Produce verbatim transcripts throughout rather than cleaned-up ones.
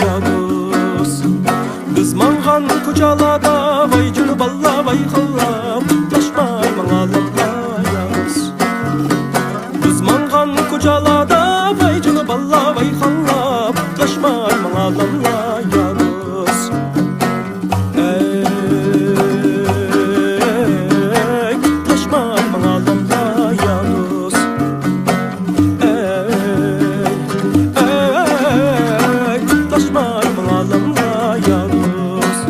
يا دوست. بىز ماڭغان كوچالادا ۋاي جىنى باللا ۋاي خاللا، قۇتلاشماي ماڭالاملا يا دوست. بىز ماڭغان كوچالادا ۋاي جىنى باللا ۋاي خاللا، قۇتلاشماي ماڭالاملا يا دوست. ئەي، قۇتلاشماي ماڭالاملا يا دوست. ئەي، ئەي، قۇتلاشماي ماڭالاملا يا دوست.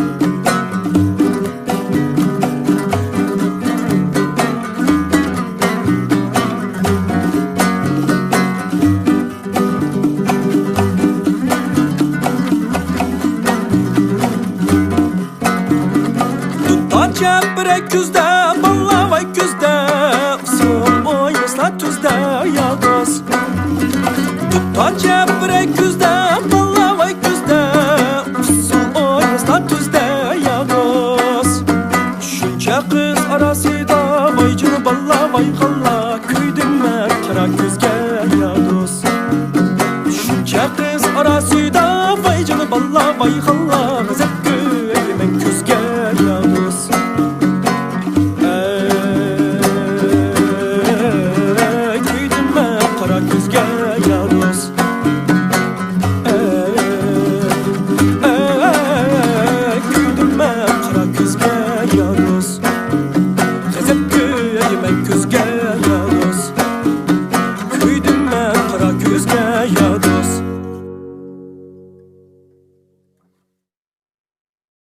دۇتار چەپرەك كۈزدە، باللا ۋاي كۈزدە، ئۇسسۇل ئوينىسا تۈزدە يا دوست. دۇتار چەپرەك كۈزدە، باللا ۋاي كۈزدە، ئۇسسۇل ئوينىسا تۈزدە يا دوست. شۇنچە قىز ئاراسىدا، ۋاي جىنى باللا ۋاي خاللا، كۆيدۈم مەن قارا كۆزگە يا دوست. شۇنچە قىز ئاراسىدا، ۋاي جىنى باللا ۋاي خاللا،